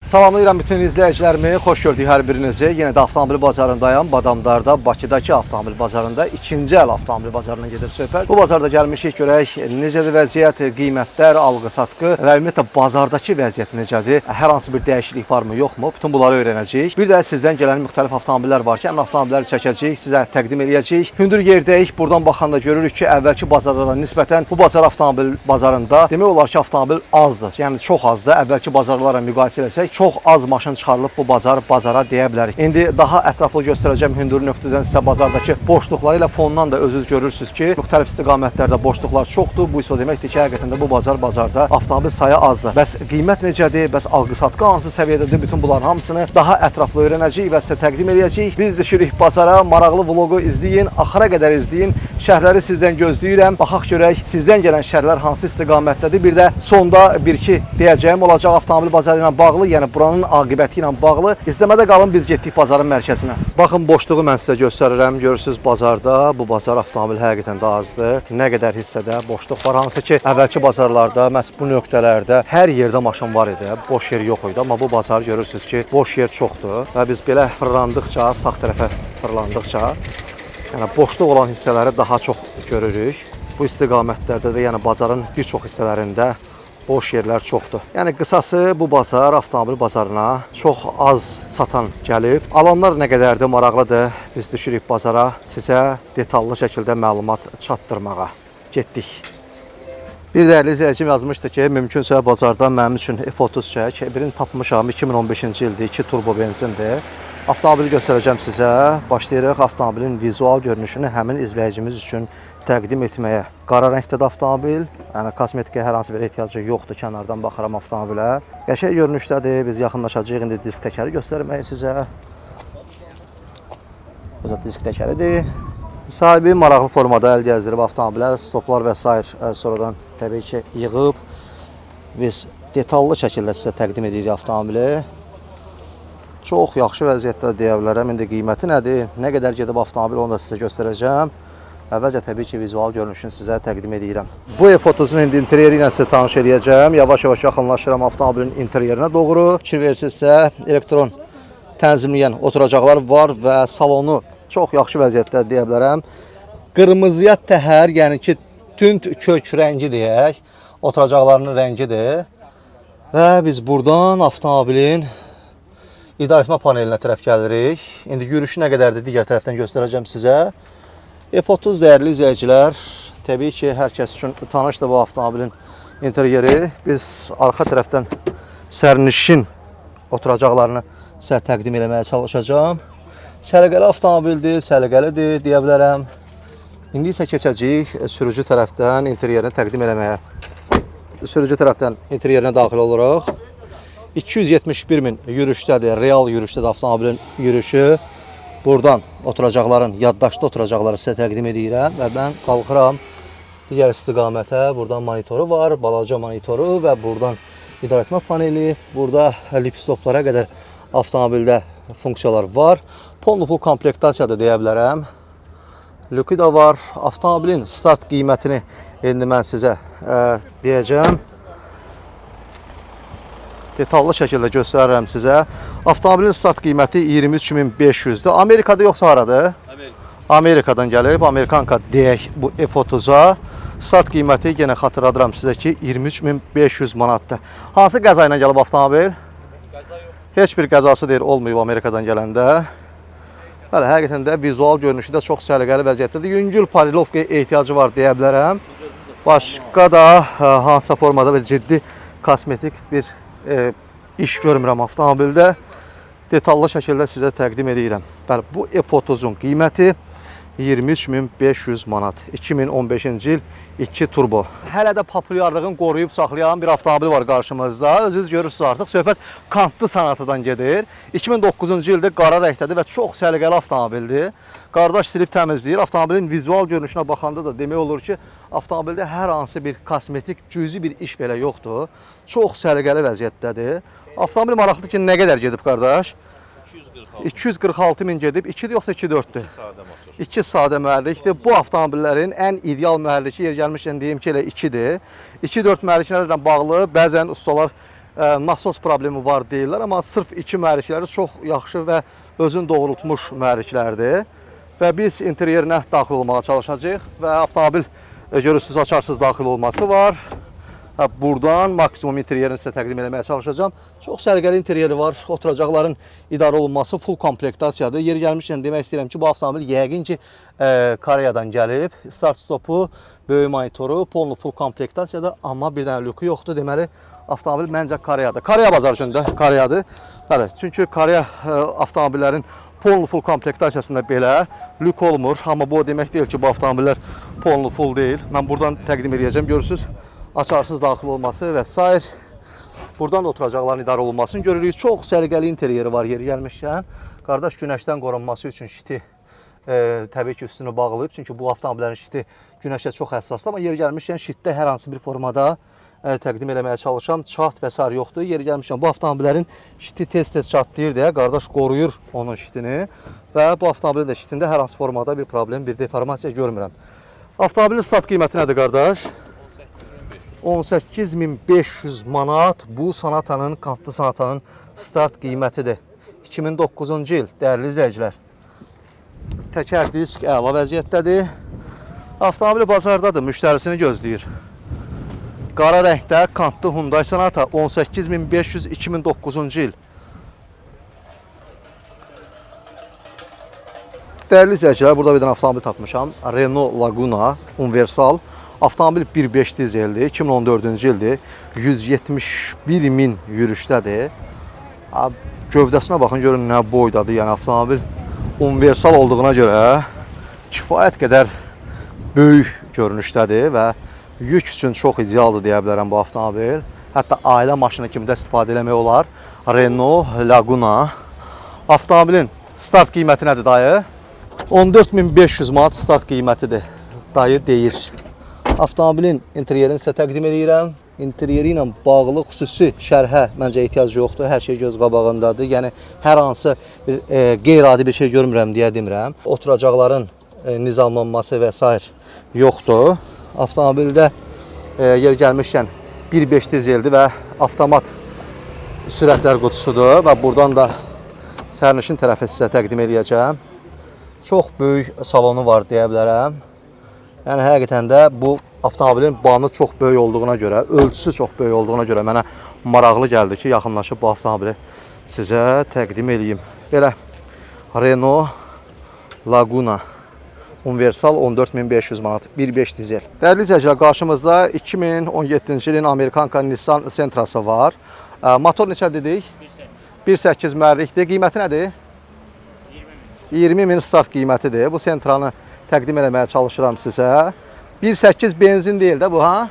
Salamlayıram bütün izləyicilərimi. Xoş gördük hər birinizi. Yenə də avtomobil bazarındayam. Badamdarda, Bakıdakı avtomobil bazarında ikinci əl avtomobil bazarına gedir söhbət. Bu bazarda gəlmişik görək necədir vəziyyət, qiymətlər, alqı-satqı və ümumiyyətlə bazardakı vəziyyət necədir? Hər hansı bir dəyişiklik varmı, yoxmu? Bütün bunları öyrənəcəyik. Bir də sizdən gələn müxtəlif avtomobillər var ki, həmin avtomobilləri çəkəcəyik, sizə təqdim eləyəcəyik. Hündür yerdəyik. Buradan baxanda görürük ki, əvvəlki bazarlara nisbətən bu bazar avtomobil bazarında demək olar ki, avtomobil azdır. Yəni çox azdır. Əvvəlki bazarlarla müqayisə eləsək, çox az maşın çıxarılıb bu bazara deyə bilərik. İndi daha ətraflı göstərəcəm hündür nöqtədən sizə bazardakı boşluqları ilə fondan da özünüz görürsüz ki, müxtəlif istiqamətlərdə boşluqlar çoxdur. Bu isə o deməkdir ki, həqiqətən də bu bazarda avtomobil sayı azdır. Bəs qiymət necədir? Bəs alqı-satqı hansı səviyyədədir? Bütün bunların hamısını daha ətraflı öyrənəcəyik və sizə təqdim eləyəcəyik. Biz düşürük bazara. Maraqlı vloqu izləyin, axıra qədər izləyin. Şərhləri sizdən gözləyirəm. Baxaq görək sizdən gələn şərhlər hansı istiqamətdədir. Bir də sonda bir-iki deyəcəyim olacaq avtomobil bazarı ilə bağlı, yəni buranın aqibəti ilə bağlı. İzləmədə qalın, biz getdik bazarın mərkəzinə. Baxın, boşluğu mən sizə göstərirəm. Görürsüz bazarda bu bazar avtomobil həqiqətən də azdır. Nə qədər hissədə boşluq var. Hansı ki, əvvəlki bazarlarda məhz bu nöqtələrdə hər yerdə maşın var idi. Boş yer yox idi, amma bu bazar görürsüz ki, boş yer çoxdur və biz belə fırlandıqca, sağ tərəfə fırlandıqca, yəni boşluq olan hissələri daha çox görürük. Bu istiqamətlərdə də, yəni bazarın bir çox hissələrində boş yerlər çoxdur. Yəni qısası bu bazar avtomobil bazarına çox az satan gəlib. Alanlar nə qədərdir, maraqlıdır. Biz düşürük bazara sizə detallı şəkildə məlumat çatdırmağa. Getdik. Bir dəyərli izləyicim yazmışdı ki, mümkünsə bazarda mənim üçün F30 çək. Birini tapmışam, 2015-ci ildir, 2 turbo benzindir. Avtomobili göstərəcəm sizə. Başlayırıq avtomobilin vizual görünüşünü həmin izləyicimiz üçün təqdim etməyə. Qara rəngdədir avtomobil. Yəni kosmetikaya hər hansı bir ehtiyacı yoxdur. Kənardan baxıram avtomobilə. Qəşəng görünüşdədir. Biz yaxınlaşacağıq indi disk təkəri göstərməyə sizə. Bu da disk təkəridir. Sahibi maraqlı formada əl gəzdirib avtomobilə, stoplar və sair sonradan təbii ki yığıb. Biz detallı şəkildə sizə təqdim edirik avtomobili. Çox yaxşı vəziyyətdə deyə bilərəm. İndi qiyməti nədir, nə qədər gedib avtomobil onu da sizə göstərəcəm. Əvvəlcə təbii ki, vizual görünüşünü sizə təqdim edirəm. Bu F30-un indi interyeri ilə sizə tanış eləyəcəm. Yavaş-yavaş yaxınlaşıram avtomobilin interyerinə doğru. Fikir versinizsə, elektron tənzimləyən oturacaqlar var və salonu çox yaxşı vəziyyətdə deyə bilərəm. Qırmızıya təhər, yəni ki, tünd kök rəngi deyək, oturacaqlarının rəngidir. Və biz buradan avtomobilin idarəetmə panelinə tərəf gəlirik. İndi yürüşü nə qədərdir digər tərəfdən göstərəcəm sizə. F30 dəyərli izləyicilər, təbii ki, hər kəs üçün tanışdır bu avtomobilin interyeri. Biz arxa tərəfdən sərnişin oturacaqlarını sizə təqdim eləməyə çalışacağam. Səliqəli avtomobildir, səliqəlidir deyə bilərəm. İndi isə keçəcəyik sürücü tərəfdən interyerini təqdim eləməyə. Sürücü tərəfdən interyerinə daxil oluruq. 271 min yürüşdədir, real yürüşdədir avtomobilin yürüşü. Buradan oturacaqların, yaddaşlı oturacaqları sizə təqdim edirəm və mən qalxıram digər istiqamətə. Buradan monitoru var, balaca monitoru və buradan idarəetmə paneli. Burada lipstoplara qədər avtomobildə funksiyalar var. Polnuful komplektasiyadır deyə bilərəm. Lükü də var. Avtomobilin start qiymətini indi mən sizə deyəcəm. Detallı şəkildə göstərirəm sizə. Avtomobilin start qiyməti 23.500-dür. Amerikada yoxsa haradır? Amerika. Amerikadan gəlib, Amerikanka deyək bu F30-a. Start qiyməti yenə xatırladıram sizə ki, 23.500 manatdır. Hansı qəza ilə gəlib avtomobil? Qəza yox. Heç bir qəzası deyir olmayıb Amerikadan gələndə. Bəli, həqiqətən də vizual görünüşü də çox səliqəli vəziyyətdədir. Yüngül parilovkaya ehtiyacı var deyə bilərəm. Başqa da hansısa formada bir ciddi kosmetik bir iş görmürəm avtomobildə. Detallı şəkildə sizə təqdim edirəm. Bəli, bu F30-un qiyməti 23.500 manat. 2015-ci il 2 turbo. Hələ də populyarlığını qoruyub saxlayan bir avtomobil var qarşımızda. Özünüz görürsüz artıq söhbət kantlı sanatıdan gedir. 2009-cu ildə qara rəngdədir və çox səliqəli avtomobildir. Qardaş silib təmizləyir. Avtomobilin vizual görünüşünə baxanda da demək olur ki, avtomobildə hər hansı bir kosmetik, cüzi bir iş belə yoxdur. Çox səliqəli vəziyyətdədir. Avtomobil maraqlıdır ki, nə qədər gedib qardaş? 246 246 min gedib. 2-dir yoxsa 2.4-dür? sadə motor. 2 sadə mühərrikdir. Bu avtomobillərin ən ideal mühərriki yer gəlmişkən deyim ki, elə 2-dir. 2.4 mühərriklərlə bağlı bəzən ustalar Nasos problemi var deyirlər, amma sırf iki mühərrikləri çox yaxşı və özünü doğrultmuş mühərriklərdir. Və biz interyerinə daxil olmağa çalışacağıq və avtomobil görürsünüz açarsız daxil olması var. Hə, buradan maksimum interyerini sizə təqdim eləməyə çalışacağam. Çox səliqəli interyeri var. Oturacaqların idarə olunması full komplektasiyadır. Yeri gəlmişkən demək istəyirəm ki, bu avtomobil yəqin ki, Koreyadan gəlib. Start stopu, böyük monitoru, polnu full komplektasiyada, amma bir dənə lüku yoxdur. Deməli, avtomobil məncə Koreyadır. Koreya bazar üçün də Koreyadır. Bəli, çünki Koreya avtomobillərin polnu full komplektasiyasında belə lük olmur. Amma bu o demək deyil ki, bu avtomobillər polnu full deyil. Mən buradan təqdim edəcəm. Görürsüz, açarsız daxil olması və sair. Buradan da oturacaqların idarə olunmasını görürük. Çox səliqəli interyeri var yeri gəlmişkən. Qardaş günəşdən qorunması üçün şiti təbii ki, üstünü bağlayıb. Çünki bu avtomobillərin şiti günəşə çox həssasdır. Amma yeri gəlmişkən şitdə hər hansı bir formada təqdim eləməyə çalışıram. Çat və sair yoxdur. Yeri gəlmişkən bu avtomobillərin şiti tez-tez çatlayır deyə qardaş qoruyur onun şitini və bu avtomobilin də şitində hər hansı formada bir problem, bir deformasiya görmürəm. Avtomobilin start qiyməti nədir qardaş? 18.500 manat bu Sonata'nın, kantlı Sonata'nın start qiymətidir. 2009-cu il, dəyərli izləyicilər. Təkər disk əla vəziyyətdədir. Avtomobil bazardadır, müştərisini gözləyir. Qara rəngdə kantlı Hyundai Sonata 18.500 2009-cu il. Dəyərli izləyicilər, burada bir dənə avtomobil tapmışam. Renault Laguna Universal. Avtomobil 1.5 dizeldir, 2014-cü ildir. 171 min yürüşdədir. Ha, gövdəsinə baxın, görün nə boydadır. Yəni avtomobil universal olduğuna görə kifayət qədər böyük görünüşdədir və yük üçün çox idealdır deyə bilərəm bu avtomobil. Hətta ailə maşını kimi də istifadə eləmək olar. Renault Laguna. Avtomobilin start qiyməti nədir dayı? 14.500 manat start qiymətidir. Dayı deyir. Avtomobilin interyerini sizə təqdim edirəm. İnteryeri ilə bağlı xüsusi şərhə məncə ehtiyac yoxdur. Hər şey göz qabağındadır. Yəni hər hansı bir qeyri-adi bir şey görmürəm deyə demirəm. Oturacaqların nizamlanması və sair yoxdur. Avtomobildə yer gəlmişkən 1.5 dizeldir və avtomat sürətlər qutusudur və buradan da sərnişin tərəfi sizə təqdim eləyəcəm. Çox böyük salonu var deyə bilərəm. Yəni həqiqətən də bu avtomobilin banı çox böyük olduğuna görə, ölçüsü çox böyük olduğuna görə mənə maraqlı gəldi ki, yaxınlaşıb bu avtomobili sizə təqdim eləyim. Belə Renault Laguna Universal 14.500 manat 1.5 dizel. Dəyərli izləyicilər, qarşımızda 2017-ci ilin Amerikanka Nissan Sentrası var. Motor neçə dedik? 1.8 mühərrikdir. Qiyməti nədir? 20 min start qiymətidir. Bu Sentranı təqdim eləməyə çalışıram sizə. 1.8 benzin deyil də bu, ha?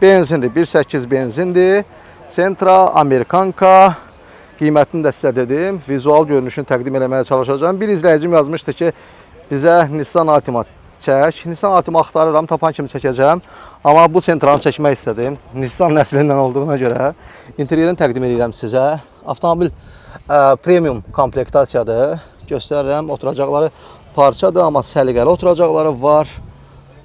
Benzindir. 1.8 benzindir. Sentra, Amerikanka qiymətini də sizə dedim. Vizual görünüşünü təqdim eləməyə çalışacağam. Bir izləyicim yazmışdı ki, bizə Nissan Altima çək. Nissan Altima axtarıram, tapan kimi çəkəcəm. Amma bu Sentranı çəkmək istədim. Nissan nəslindən olduğuna görə interyerini təqdim edirəm sizə. Avtomobil premium komplektasiyadır. Göstərirəm, oturacaqları parçadır, amma səliqəli oturacaqları var.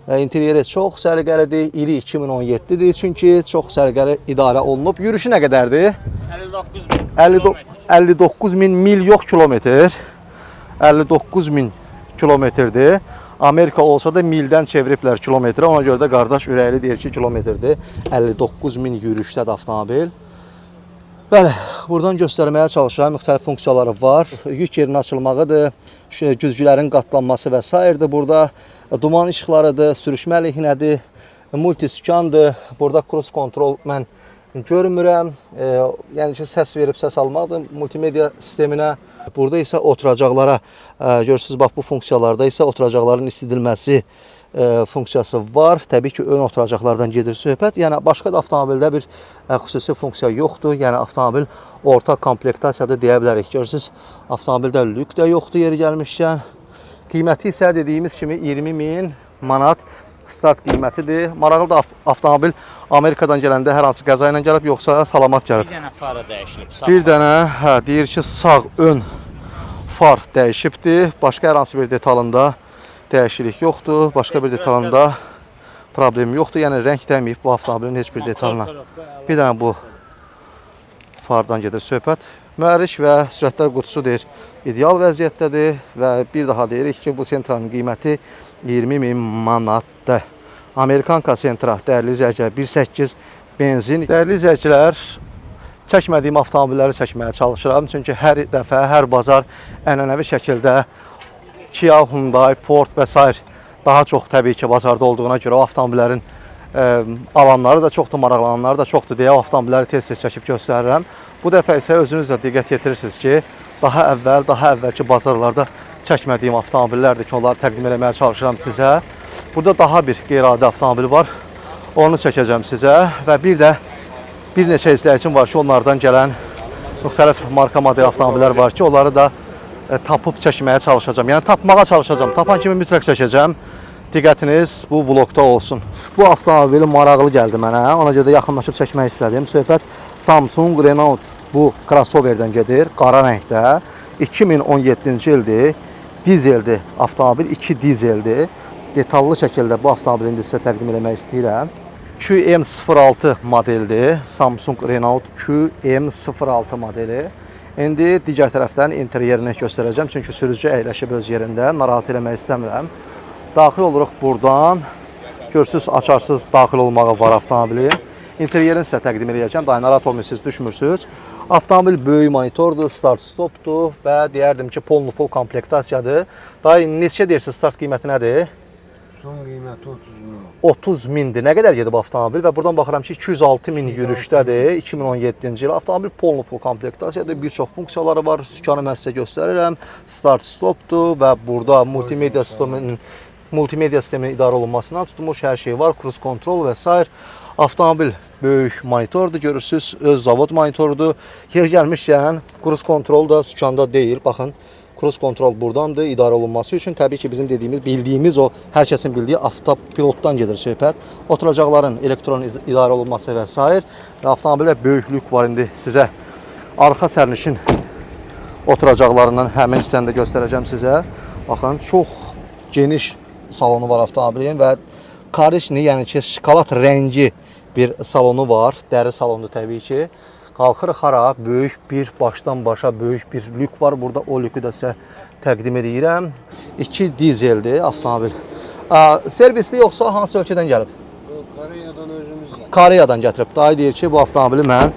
İnteryeri çox səliqəlidir. İli 2017-dir çünki çox səliqəli idarə olunub. Yürüşü nə qədərdir? 59 min. 59 min mil yox kilometr. 59 min kilometrdir. Amerika olsa da mildən çeviriblər kilometrə. Ona görə də qardaş ürəkli deyir ki, kilometrdir. 59 min yürüşdədir avtomobil. Bəli, buradan göstərməyə çalışıram. Müxtəlif funksiyaları var. Yük yerinin açılmağıdır, güzgülərin qatlanması və sairdir. Burada duman işıqlarıdır, sürüşmə əleyhinədir, multiskandır. Burada cruise kontrol mən görmürəm. Yəni ki, səs verib səs almaqdır multimedia sisteminə. Burada isə oturacaqlara, görürsüz bax bu funksiyalarda isə oturacaqların istidilməsi funksiyası var. Təbii ki, ön oturacaqlardan gedir söhbət. Yəni başqa da avtomobildə bir xüsusi funksiya yoxdur. Yəni avtomobil orta komplektasiyadır deyə bilərik. Görürsüz, avtomobildə lük də yoxdur yeri gəlmişkən. Qiyməti isə dediyimiz kimi 20 min manat start qiymətidir. Maraqlı da avtomobil Amerikadan gələndə hər hansı qəza ilə gəlib yoxsa salamat gəlib? Bir dənə fara dəyişilib. Sağ Bir dənə, hə, deyir ki, sağ ön far dəyişibdir. Başqa hər hansı bir detalında dəyişiklik yoxdur. Başqa bir detalında problem yoxdur. Yəni rəng dəyməyib bu avtomobilin heç bir detalına. Bir dənə bu Fardan gedir söhbət. Mühərrik və sürətlər qutusu deyir, ideal vəziyyətdədir və bir daha deyirik ki, bu Sentranın qiyməti 20 min manatdır. Amerikanka Sentra, dəyərli izləyicilər, 1.8 benzin. Dəyərli izləyicilər, çəkmədiyim avtomobilləri çəkməyə çalışıram. Çünki hər dəfə, hər bazar ənənəvi şəkildə Kia, Hyundai, Ford və sair daha çox təbii ki, bazarda olduğuna görə o avtomobillərin alanları da çoxdur, maraqlananları da çoxdur deyə o avtomobilləri tez-tez çəkib göstərirəm. Bu dəfə isə özünüz də diqqət yetirirsiniz ki, daha əvvəl, daha əvvəlki bazarlarda çəkmədiyim avtomobillərdir ki, onları təqdim eləməyə çalışıram sizə. Burada daha bir qeyri-adi avtomobil var. Onu çəkəcəm sizə və bir də bir neçə izləyicim var ki, onlardan gələn müxtəlif marka model avtomobillər var ki, onları da tapıb çəkməyə çalışacağam. Yəni tapmağa çalışacağam. Tapan kimi mütləq çəkəcəm. Diqqətiniz bu vlogda olsun. Bu avtomobil maraqlı gəldi mənə. Ona görə də yaxınlaşıb çəkmək istədim. Söhbət Samsung Renault bu crossoverdən gedir, qara rəngdə. 2017-ci ildir. Dizeldir avtomobil, 2 dizeldir. Detallı şəkildə bu avtomobili indi sizə təqdim eləmək istəyirəm. QM06 modeldir. Samsung Renault QM06 modeli. İndi digər tərəfdən interyerini göstərəcəm. Çünki sürücü əyləşib öz yerində. Narahat eləmək istəmirəm. Daxil oluruq buradan. Görürsüz, açarsız daxil olmağı var avtomobilin. İnteryerini sizə təqdim eləyəcəm. Daha narahat olmayın, düşmürsüz. Avtomobil böyük monitordur, start-stopdur və deyərdim ki, polnu full komplektasiyadır. Daha neçə deyirsiniz, start qiyməti nədir? Son qiyməti 30 min. 30 mindir. Nə qədər gedib avtomobil və buradan baxıram ki, 206 min yürüşdədir. 2017-ci il avtomobil polnu full komplektasiyadır. Bir çox funksiyaları var. Sükanı mən sizə göstərirəm. Start stopdur və burada multimedia sisteminin idarə olunmasından tutmuş hər şey var. Cruise control və sair. Avtomobil böyük monitordur. Görürsüz, öz zavod monitorudur. Yer gəlmişkən cruise control da sükanda deyil. Baxın, cruise control burdandır idarə olunması üçün. Təbii ki, bizim dediyimiz, bildiyimiz o hər kəsin bildiyi avtopilotdan gedir söhbət. Oturacaqların elektron idarə olunması və sair. Və avtomobildə böyük lük var, indi sizə arxa sərnişin oturacaqlarından həmin hissəni də göstərəcəm sizə. Baxın, çox geniş salonu var avtomobilin və korичni, yəni ki, şokolad rəngi bir salonu var. Dəri salondur təbii ki. Qalxırıq hara? Böyük bir başdan başa böyük bir lük var. Burada o lükü də sizə təqdim edirəm. 2 dizeldir avtomobil. Servisli yoxsa hansı ölkədən gəlib? O Koreyadan özümüz gəldik. Koreyadan gətirib. Dayı deyir ki, bu avtomobili mən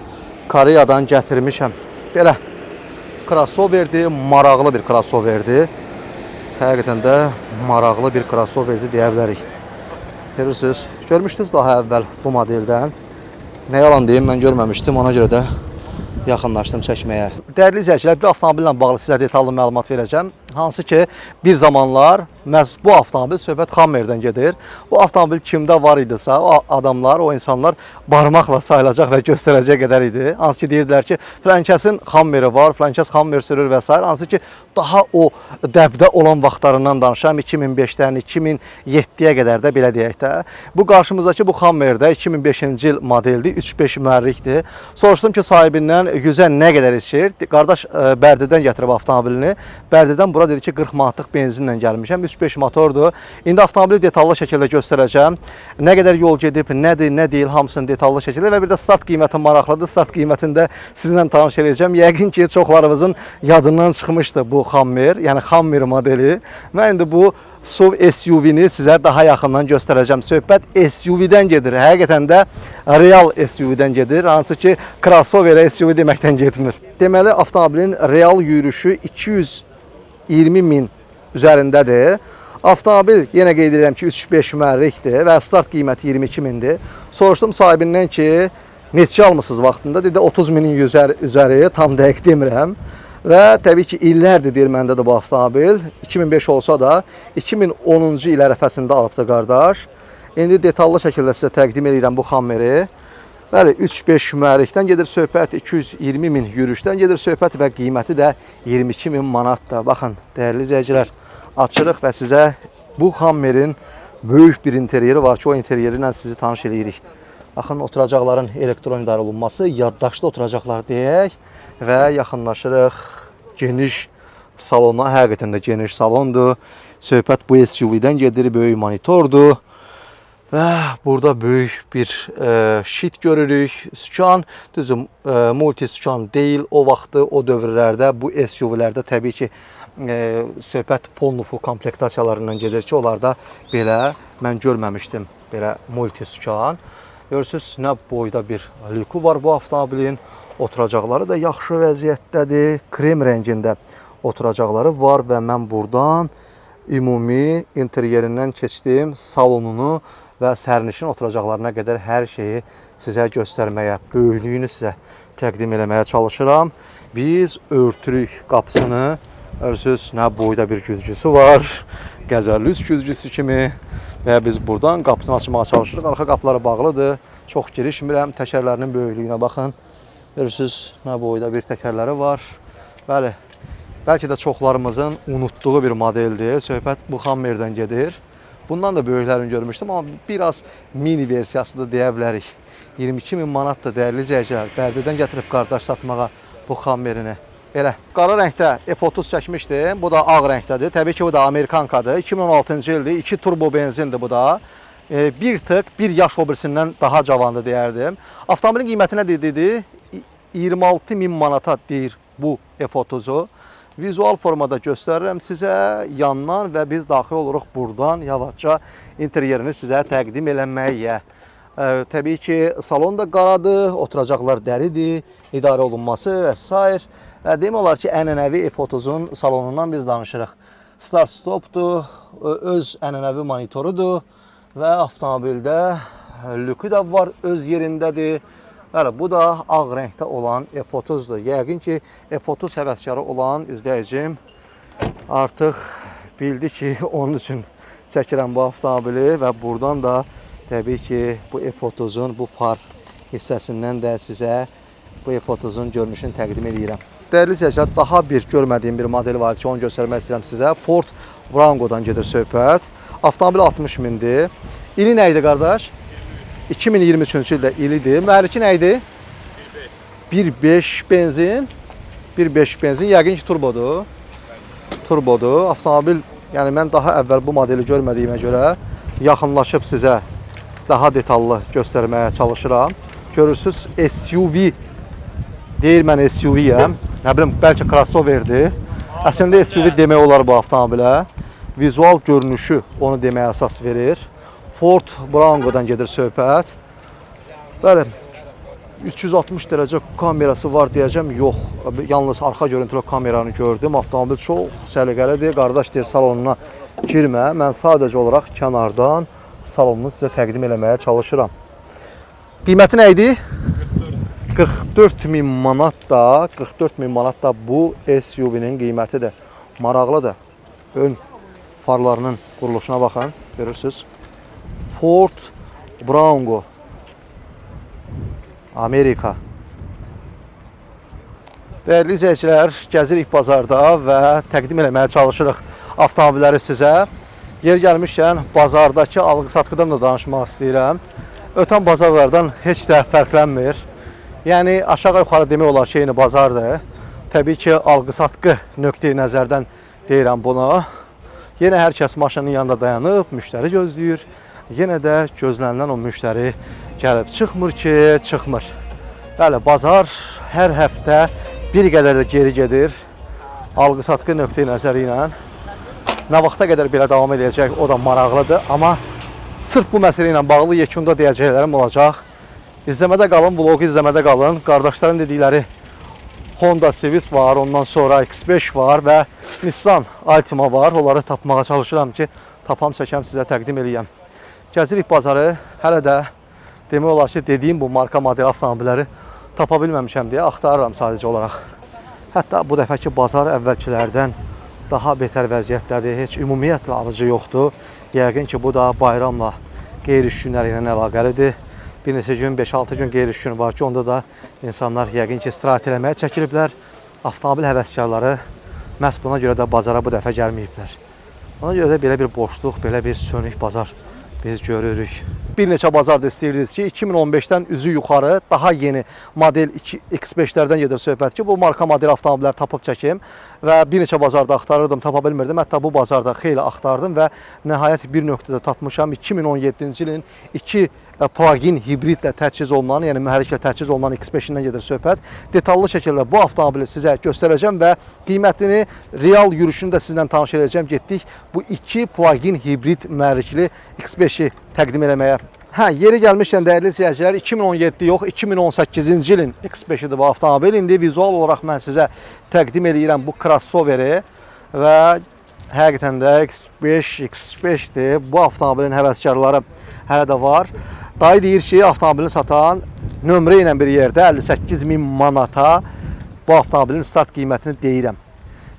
Koreyadan gətirmişəm. Belə crossoverdir, maraqlı bir crossoverdir. Həqiqətən də maraqlı bir crossoverdir deyə bilərik. Görürsüz, görmüşdünüz daha əvvəl bu modeldən. Nə yalan deyim, mən görməmişdim, ona görə də yaxınlaşdım çəkməyə. Dəyərli izləyicilər, bir avtomobillə bağlı sizə detallı məlumat verəcəm. Hansı ki, bir zamanlar məhz bu avtomobil, söhbət Hummerdən gedir. Bu avtomobil kimdə var idisə, o adamlar, o insanlar barmaqla sayılacaq və göstərəcək qədər idi. Hansı ki, deyirdilər ki, filankəsin Hummeri var, filankəs Hummer sürür və sair. Hansı ki, daha o dəbdə olan vaxtlarından danışıram, 2005-dən 2007-yə qədər də belə deyək də. Bu qarşımızdakı bu Hummer də 2005-ci il modeldir, 3.5 mühərrikdir. Soruşdum ki, sahibindən 100-ə nə qədər içir? Qardaş Bərdədən gətirib avtomobilini. Bərdədən bura dedi ki, 40 manatlıq benzinlə gəlmişəm. 3.5 motordur. İndi avtomobili detallı şəkildə göstərəcəm. Nə qədər yol gedib, nədir, nə deyil, hamısını detallı şəkildə və bir də start qiyməti maraqlıdır. Start qiymətini də sizinlə tanış eləyəcəm. Yəqin ki, çoxlarımızın yadından çıxmışdı bu Hummer, yəni Hummer modeli. Mən indi bu SUV SUV-ni sizə daha yaxından göstərəcəm. Söhbət SUV-dən gedir. Həqiqətən də real SUV-dən gedir. Hansı ki, crossover SUV deməkdən getmir. Deməli, avtomobilin real yürüşü 220 min üzərindədir. Avtomobil yenə qeyd edirəm ki, 3.5 mühərrikdir və start qiyməti 22 mindir. Soruşdum sahibindən ki, neçə almısınız vaxtında? Dedi 30 minin üzəri, tam dəqiq demirəm. Və təbii ki, illərdir deyir məndə də bu avtomobil. 2005 olsa da 2010-cu il ərəfəsində alıbdı qardaş. İndi detallı şəkildə sizə təqdim edirəm bu Hummeri. Bəli, 3.5 mühərrikdən gedir söhbət, 220 min yürüşdən gedir söhbət və qiyməti də 22 min manatdır. Baxın, dəyərli izləyicilər, açırıq və sizə bu Hummerin böyük bir interyeri var ki, o interyeri ilə sizi tanış eləyirik. Baxın, oturacaqların elektron idarə olunması, yaddaşlı oturacaqlar deyək və yaxınlaşırıq geniş salona. Həqiqətən də geniş salondur. Söhbət bu SUV-dən gedir, böyük monitordur. Və burada böyük bir şit görürük. Sükan, düzdür, multi sükan deyil. O vaxtı, o dövrlərdə bu SUV-lərdə təbii ki, söhbət polnufu komplektasiyalarından gedir ki, onlarda belə mən görməmişdim belə multi sükan. Görürsüz nə boyda bir lüku var bu avtomobilin. Oturacaqları da yaxşı vəziyyətdədir. Krem rəngində oturacaqları var və mən burdan ümumi interyerindən keçdim, salonunu və sərnişin oturacaqlarına qədər hər şeyi sizə göstərməyə, böyüklüyünü sizə təqdim eləməyə çalışıram. Biz örtürük qapısını. Görürsüz nə boyda bir güzgüsü var. Qəzərli güzgüsü kimi və biz burdan qapısını açmağa çalışırıq. Arxa qapıları bağlıdır. Çox girişmirəm. Təkərlərinin böyüklüyünə baxın. Görürsüz nə boyda bir təkərləri var. Bəli. Bəlkə də çoxlarımızın unutduğu bir modeldir. Söhbət bu Hummer'dən gedir. Bundan da böyüklərini görmüşdüm, amma biraz mini versiyası da deyə bilərik. 22 min manat da dəyərli izləyicilər. Bərdədən gətirib qardaş satmağa bu Hummerini. Belə. Qara rəngdə F30 çəkmişdim. Bu da ağ rəngdədir. Təbii ki, bu da Amerikankadır. 2016-cı ildir. 2 turbo benzindir bu da. Bir tık, bir yaş o birisindən daha cavandır deyərdim. Avtomobilin qiyməti nə dedi? 26 min manata deyir bu F30-u. Vizual formada göstərirəm sizə yandan və biz daxil oluruq burdan yavaşca interyerini sizə təqdim eləməyə. Təbii ki, salon da qaradır, oturacaqlar dəridir, idarə olunması və sair. Və demək olar ki, ənənəvi F30-un salonundan biz danışırıq. Start stopdur, öz ənənəvi monitorudur və avtomobildə lükü də var, öz yerindədir. Bəli, bu da ağ rəngdə olan F30-dur. Yəqin ki, F30 həvəskarı olan izləyicim artıq bildi ki, onun üçün çəkirəm bu avtomobili və burdan da təbii ki, bu F30-un bu far hissəsindən də sizə bu F30-un görünüşünü təqdim edirəm. Dəyərli izləyicilər, daha bir görmədiyim bir model var ki, onu göstərmək istəyirəm sizə. Ford Wrango'dan gedir söhbət. Avtomobil 60 mindir. İli nə idi qardaş? 2023-cü ildə ilidir. Mühərriki nə idi? 1.5 benzin. 1.5 benzin, yəqin ki turbodur. Turbodur. Avtomobil, yəni mən daha əvvəl bu modeli görmədiyimə görə yaxınlaşıb sizə daha detallı göstərməyə çalışıram. Görürsüz SUV deyir, mən SUV-yəm. Nə bilim, bəlkə crossoverdir. Əslində SUV demək olar bu avtomobilə. Vizual görünüşü onu deməyə əsas verir. Ford Bronco'dan gedir söhbət. Bəli, 360 dərəcə kamerası var deyəcəm. Yox, yalnız arxa görüntülü kameranı gördüm. Avtomobil çox səliqəlidir. Qardaş deyir, salonuna girmə. Mən sadəcə olaraq kənardan salonunu sizə təqdim eləməyə çalışıram. Qiyməti nə idi? 44 min manat da, 44 min manat da bu SUV-nin qiymətidir. Maraqlıdır. Ön farlarının quruluşuna baxın, görürsüz. Ford Bronco. Amerika. Dəyərli izləyicilər, gəzirik bazarda və təqdim eləməyə çalışırıq avtomobilləri sizə. Yer gəlmişkən bazardakı alqı-satqıdan da danışmaq istəyirəm. Ötən bazarlardan heç də fərqlənmir. Yəni aşağı-yuxarı demək olar ki, eyni bazardır. Təbii ki, alqı-satqı nöqteyi nəzərdən deyirəm bunu. Yenə hər kəs maşının yanında dayanıb, müştəri gözləyir. Yenə də gözlənilən o müştəri gəlib çıxmır ki, çıxmır. Bəli, bazar hər həftə bir qədər də geri gedir. Alqı-satqı nöqteyi nəzəri ilə. Nə vaxta qədər belə davam edəcək, o da maraqlıdır. Amma sırf bu məsələ ilə bağlı yekunda deyəcəklərim olacaq. İzləmədə qalın, vloqu izləmədə qalın. Qardaşların dedikləri Honda Civic var, ondan sonra X5 var və Nissan Altima var. Onları tapmağa çalışıram ki, tapam, çəkəm, sizə təqdim eləyəm. Gəzirik bazarı, hələ də demək olar ki, dediyim bu marka model avtomobilləri tapa bilməmişəm deyə axtarıram sadəcə olaraq. Hətta bu dəfəki bazar əvvəlkilərdən daha betər vəziyyətdədir. Heç ümumiyyətlə alıcı yoxdur. Yəqin ki, bu da bayramla, qeyri-iş günləri ilə əlaqəlidir. Bir neçə gün, 5-6 gün qeyri-iş günü var ki, onda da insanlar yəqin ki, istirahət eləməyə çəkiliblər. Avtomobil həvəskarları məhz buna görə də bazara bu dəfə gəlməyiblər. Ona görə də belə bir boşluq, belə bir sönük bazar biz görürük. Bir neçə bazarda istəyirdiniz ki, 2015-dən üzü yuxarı daha yeni model 2 X5-lərdən gedir söhbət ki, bu marka model avtomobillər tapıb çəkim və bir neçə bazarda axtarırdım, tapa bilmirdim. Hətta bu bazarda xeyli axtardım və nəhayət bir nöqtədə tapmışam. 2017-ci ilin 2 plug-in hibridlə təchiz olunan, yəni mühərriklə təchiz olunan X5-dən gedir söhbət. Detallı şəkildə bu avtomobili sizə göstərəcəm və qiymətini, real yürüşünü də sizinlə tanış edəcəm. Getdik bu iki plug-in hibrid mühərrikli X5-i təqdim eləməyə. Hə, yeri gəlmişkən dəyərli izləyicilər, 2017 yox, 2018-ci ilin X5-idir bu avtomobil. İndi vizual olaraq mən sizə təqdim eləyirəm bu crossoveri və həqiqətən də X5, X5-dir. Bu avtomobilin həvəskarları hələ də var. Dayı deyir ki, avtomobilini satan nömrə ilə bir yerdə 58 min manata bu avtomobilin start qiymətini deyirəm.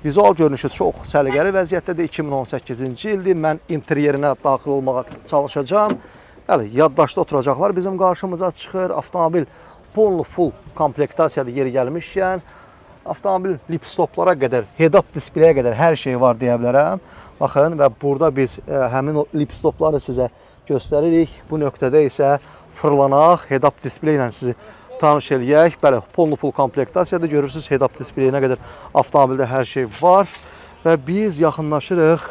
Vizual görünüşü çox səliqəli vəziyyətdədir. 2018-ci ildir. Mən interyerinə daxil olmağa çalışacağam. Bəli, yaddaşda oturacaqlar bizim qarşımıza çıxır. Avtomobil polnu full komplektasiyadır yeri gəlmişkən. Avtomobil lipstoplara qədər, head-up displeyə qədər hər şey var deyə bilərəm. Baxın və burada biz həmin o lipstopları sizə göstəririk. Bu nöqtədə isə fırlanaq, head-up displey ilə sizi tanış eləyək. Bəli, polnu full komplektasiyadır. Görürsüz head-up displeyinə qədər avtomobildə hər şey var və biz yaxınlaşırıq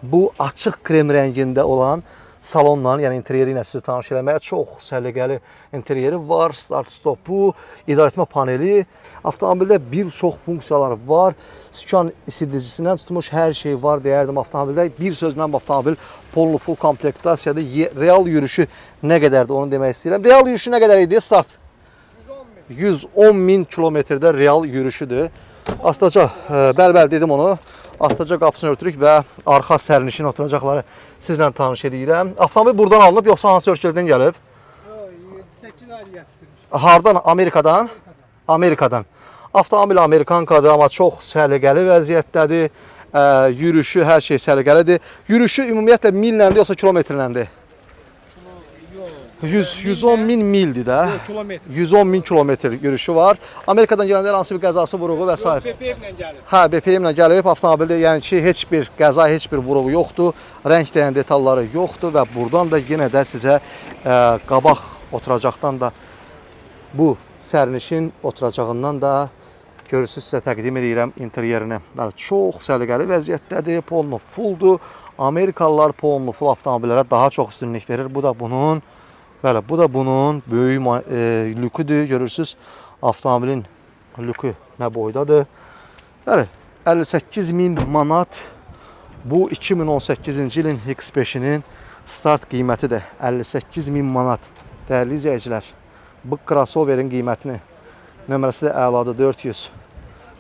bu açıq krem rəngində olan salonla, yəni interyeri ilə sizi tanış eləməyə. Çox səliqəli interyeri var, start stopu, idarəetmə paneli, avtomobildə bir çox funksiyalar var. Sükan isidicisindən tutmuş hər şey var deyərdim avtomobildə. Bir sözlə bu avtomobil polnu full komplektasiyadır. Real yürüşü nə qədərdir onu demək istəyirəm. Real yürüşü nə qədər idi? Start. 110 min kilometrdə real yürüşüdür. Astaca, bəli, bəli dedim onu. Astaca qapısını örtürük və arxa sərnişin oturacaqları sizlə tanış edirəm. Avtomobil buradan alınıb yoxsa hansı ölkədən gəlib? 7-8 ay yetiştirmiş. Hardan? Amerikadan? Amerikadan. Avtomobil Amerikankadır, amma çox səliqəli vəziyyətdədir. Yürüşü, hər şey səliqəlidir. Yürüşü ümumiyyətlə milləndi yoxsa kilometrləndir? Yox. 100, 110 min mildir də. Kilometr. 110 min kilometr yürüşü var. Amerikadan gələndə hər hansı bir qəzası, vuruğu və s. BPM-lə gəlir. Hə, BPM ilə gəlib avtomobildə, yəni ki, heç bir qəza, heç bir vuruğu yoxdur. Rəng dəyən detalları yoxdur və buradan da yenə də sizə qabaq oturacaqdan da bu sərnişin oturacağından da görürsüz sizə təqdim edirəm interyerini. Bəli, çox səliqəli vəziyyətdədir, polnu fulldur. Amerikalılar polnu full avtomobillərə daha çox üstünlük verir. Bu da bunun, bəli, bu da bunun böyük lüküdür. Görürsüz, avtomobilin lükü nə boydadır. Bəli, 58 min manat bu 2018-ci ilin X5-inin start qiymətidir. 58 min manat. Dəyərli izləyicilər, bu crossoverin qiymətini, nömrəsi də əladır 400.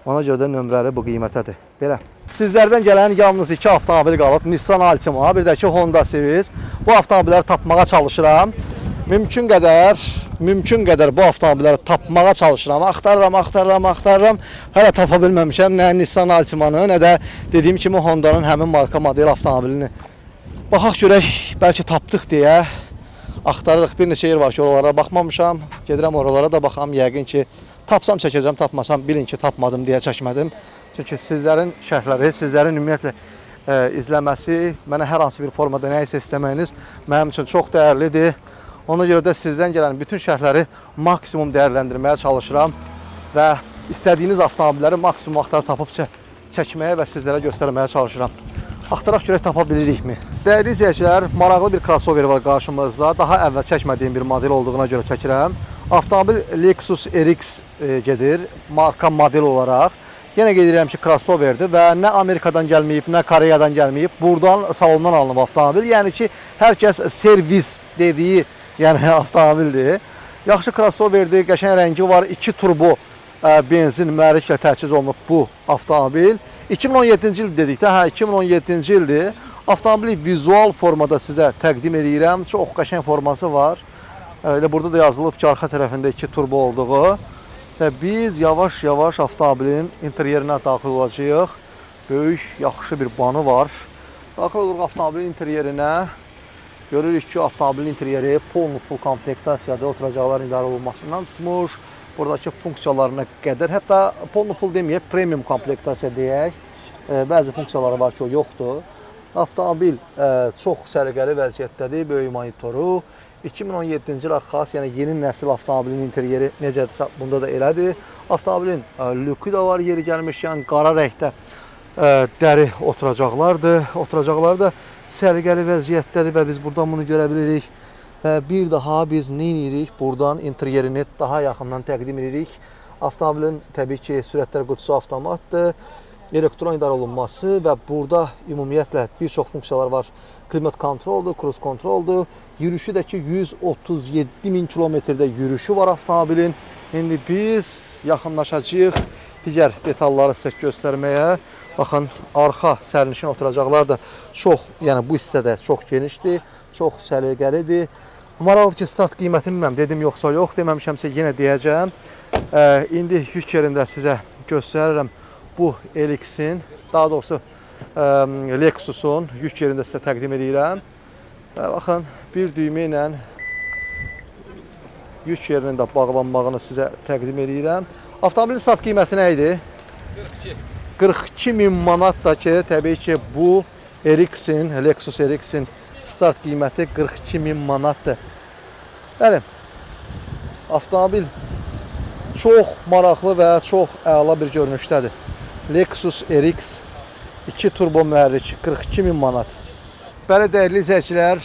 Ona görə də nömrəli bu qiymətədir. Belə. Sizlərdən gələn yalnız iki avtomobil qalıb. Nissan Altima, bir də ki Honda Civic. Bu avtomobilləri tapmağa çalışıram. Mümkün qədər bu avtomobilləri tapmağa çalışıram. Axtarıram, axtarıram, axtarıram. Hələ tapa bilməmişəm nə Nissan Altimanı, nə də dediyim kimi Honda'nın həmin marka model avtomobilini. Baxaq görək, bəlkə tapdıq deyə axtarırıq. Bir neçə yer var ki, oralara baxmamışam. Gedirəm oralara da baxam. Yəqin ki, tapsam çəkəcəm, tapmasam bilin ki, tapmadım deyə çəkmədim. Çünki sizlərin şərhləri, sizlərin ümumiyyətlə izləməsi, mənə hər hansı bir formada nə isə istəməyiniz mənim üçün çox dəyərlidir. Ona görə də sizdən gələn bütün şərhləri maksimum dəyərləndirməyə çalışıram və istədiyiniz avtomobilləri maksimum axtarıb tapıb çəkməyə və sizlərə göstərməyə çalışıram. Axtaraq görək tapa bilirikmi? Dəyərli izləyicilər, maraqlı bir crossover var qarşımızda. Daha əvvəl çəkmədiyim bir model olduğuna görə çəkirəm. Avtomobil Lexus RX gedir, marka model olaraq. Yenə qeyd edirəm ki, crossoverdir və nə Amerikadan gəlməyib, nə Koreyadan gəlməyib. Buradan salondan alınıb avtomobil. Yəni ki, hər kəs servis dediyi, yəni avtomobildir. Yaxşı crossoverdir, qəşəng rəngi var, 2 turbo benzin mühərriklə təchiz olunub bu avtomobil. 2017-ci il dedik də, hə 2017-ci ildir. Avtomobili vizual formada sizə təqdim edirəm. Çox qəşəng forması var. Elə burada da yazılıb ki, arxa tərəfində 2 turbo olduğu. Və biz yavaş-yavaş avtomobilin interyerinə daxil olacağıq. Böyük, yaxşı bir banı var. Daxil oluruq avtomobilin interyerinə. Görürük ki, avtomobilin interyeri polnu full komplektasiyadır. Oturacaqların idarə olunmasından tutmuş, buradakı funksiyalarına qədər. Hətta polnu full deməyək, premium komplektasiya deyək. Bəzi funksiyaları var ki, o yoxdur. Avtomobil çox səliqəli vəziyyətdədir. Böyük monitoru, 2017-ci ilə xas, yəni yeni nəsil avtomobilin interyeri necədirsə, bunda da elədir. Avtomobilin lükü də var, yeri gəlmişkən qara rəngdə dəri oturacaqlardır. Oturacaqlar da səliqəli vəziyyətdədir və biz buradan bunu görə bilirik. Və bir daha biz nə edirik? Buradan interyerini daha yaxından təqdim edirik. Avtomobilin təbii ki, sürətlər qutusu avtomatdır. Elektron idarə olunması və burada ümumiyyətlə bir çox funksiyalar var. Klimat kontroldur, kruz kontroldur. Yürüşü də ki 137 min kilometrdə yürüşü var avtomobilin. İndi biz yaxınlaşacağıq digər detalları sizə göstərməyə. Baxın, arxa sərnişin oturacaqlar da çox, yəni bu hissədə çox genişdir, çox səliqəlidir. Maraqlıdır ki, start qiymətini bilmirəm, dedim yoxsa yox, deməmişəmsə yenə deyəcəm. İndi yük yerində sizə göstərirəm bu LX-in, daha doğrusu Lexus-un yük yerində sizə təqdim edirəm. Və baxın, bir düymə ilə yük yerinin də bağlanmağını sizə təqdim edirəm. Avtomobilin start qiyməti nə idi? 42. 42 min manat da ki, təbii ki, bu RX-in, Lexus RX-in start qiyməti 42 min manatdır. Bəli, avtomobil çox maraqlı və çox əla bir görünüşdədir. Lexus RX 2 turbo mühərrik 42 min manat. Bəli, dəyərli izləyicilər,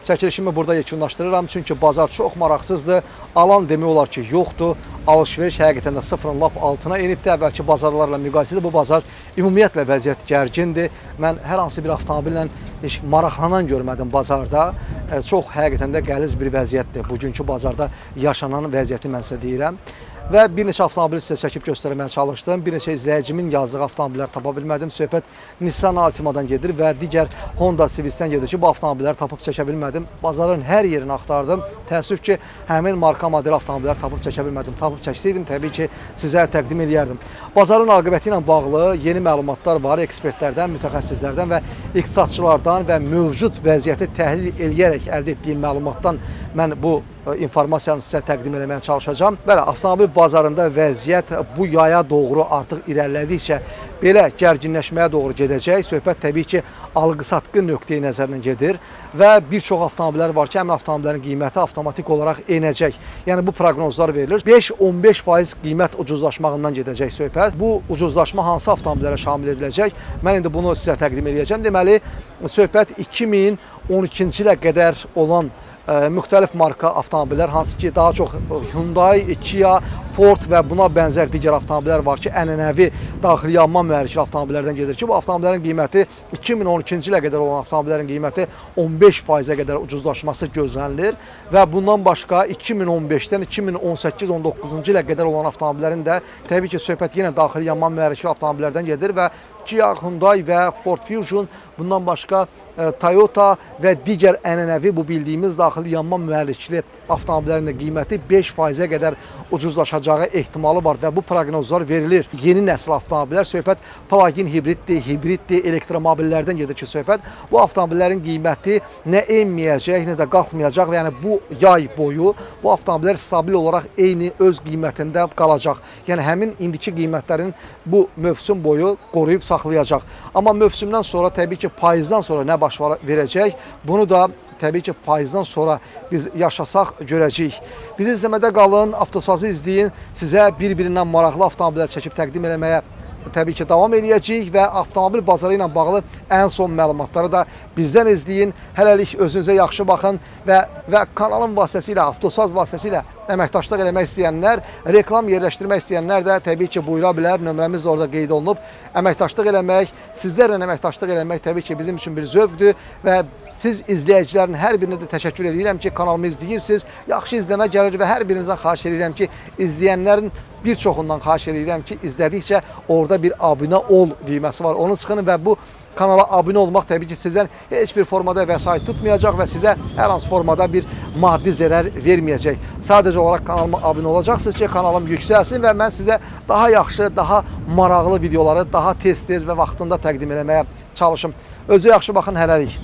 çəkilişimi burada yekunlaşdırıram. Çünki bazar çox maraqsızdır. Alan demək olar ki, yoxdur. Alış-veriş həqiqətən də sıfırın lap altına enibdir. Əvvəlki bazarlarla müqayisədə bu bazar ümumiyyətlə vəziyyət gərgindir. Mən hər hansı bir avtomobillə heç maraqlanan görmədim bazarda. Çox həqiqətən də qəliz bir vəziyyətdir. Bugünkü bazarda yaşanan vəziyyəti mən sizə deyirəm. Və bir neçə avtomobil sizə çəkib göstərməyə çalışdım. Bir neçə izləyicimin yazdığı avtomobillər tapa bilmədim. Söhbət Nissan Altima'dan gedir və digər Honda Civic-dən gedir ki, bu avtomobilləri tapıb çəkə bilmədim. Bazarın hər yerini axtardım. Təəssüf ki, həmin marka model avtomobillər tapıb çəkə bilmədim. Tapıb çəksəydim təbii ki, sizə təqdim eləyərdim. Bazarın aqibəti ilə bağlı yeni məlumatlar var ekspertlərdən, mütəxəssislərdən və iqtisadçılardan və mövcud vəziyyəti təhlil eləyərək əldə etdiyim məlumatdan mən bu informasiyanı sizə təqdim eləməyə çalışacağam. Bəli, avtomobil bazarında vəziyyət bu yaya doğru artıq irəlilədikcə belə gərginləşməyə doğru gedəcək. Söhbət təbii ki, alqı-satqı nöqteyi nəzərindən gedir və bir çox avtomobillər var ki, həmin avtomobillərin qiyməti avtomatik olaraq enəcək. Yəni bu proqnozlar verilir. 5-15% qiymət ucuzlaşmağından gedəcək söhbət. Bu ucuzlaşma hansı avtomobillərə şamil ediləcək? Mən indi bunu sizə təqdim eləyəcəm. Deməli, söhbət 2012-ci ilə qədər olan müxtəlif marka avtomobillər, hansı ki, daha çox Hyundai, Kia, Ford və buna bənzər digər avtomobillər var ki, ənənəvi daxili yanma mühərrikli avtomobillərdən gedir ki, bu avtomobillərin qiyməti 2012-ci ilə qədər olan avtomobillərin qiyməti 15%-ə qədər ucuzlaşması gözlənilir və bundan başqa 2015-dən 2018-19-cu ilə qədər olan avtomobillərin də təbii ki, söhbət yenə daxili yanma mühərrikli avtomobillərdən gedir və Kia, Hyundai və Ford Fusion, bundan başqa Toyota və digər ənənəvi bu bildiyimiz daxili yanma mühərrikli avtomobillərin də qiyməti 5%-ə qədər ucuzlaşacağı ehtimalı var və bu proqnozlar verilir. Yeni nəsil avtomobillər, söhbət plug-in hibriddir, hibriddir, elektromobillərdən gedir ki, söhbət. Bu avtomobillərin qiyməti nə enməyəcək, nə də qalxmayacaq və yəni bu yay boyu bu avtomobillər stabil olaraq eyni öz qiymətində qalacaq. Yəni həmin indiki qiymətlərin bu mövsüm boyu qoruyub saxlayacaq. Amma mövsümdən sonra təbii ki, payızdan sonra nə baş verəcək, bunu da təbii ki, payızdan sonra biz yaşasaq görəcəyik. Bizi izləmədə qalın, avtosazı izləyin. Sizə bir-birindən maraqlı avtomobillər çəkib təqdim eləməyə təbii ki, davam eləyəcəyik və avtomobil bazarı ilə bağlı ən son məlumatları da bizdən izləyin. Hələlik özünüzə yaxşı baxın və kanalın vasitəsilə, avtosaz vasitəsilə əməkdaşlıq eləmək istəyənlər, reklam yerləşdirmək istəyənlər də təbii ki, buyura bilər. Nömrəmiz də orada qeyd olunub. Əməkdaşlıq eləmək, sizlərlə əməkdaşlıq eləmək təbii ki, bizim üçün bir zövqdür və siz izləyicilərin hər birinə də təşəkkür edirəm ki, kanalımı izləyirsiniz. Yaxşı izləmə gəlir və hər birinizdən xahiş edirəm ki, izləyənlərin bir çoxundan xahiş edirəm ki, izlədikcə orada bir abunə ol düyməsi var. Onu sıxın və bu kanala abunə olmaq təbii ki, sizdən heç bir formada vəsait tutmayacaq və sizə hər hansı formada bir maddi zərər verməyəcək. Sadəcə olaraq kanalıma abunə olacaqsınız ki, kanalım yüksəlsin və mən sizə daha yaxşı, daha maraqlı videoları daha tez-tez və vaxtında təqdim eləməyə çalışım. Özə yaxşı baxın hələlik.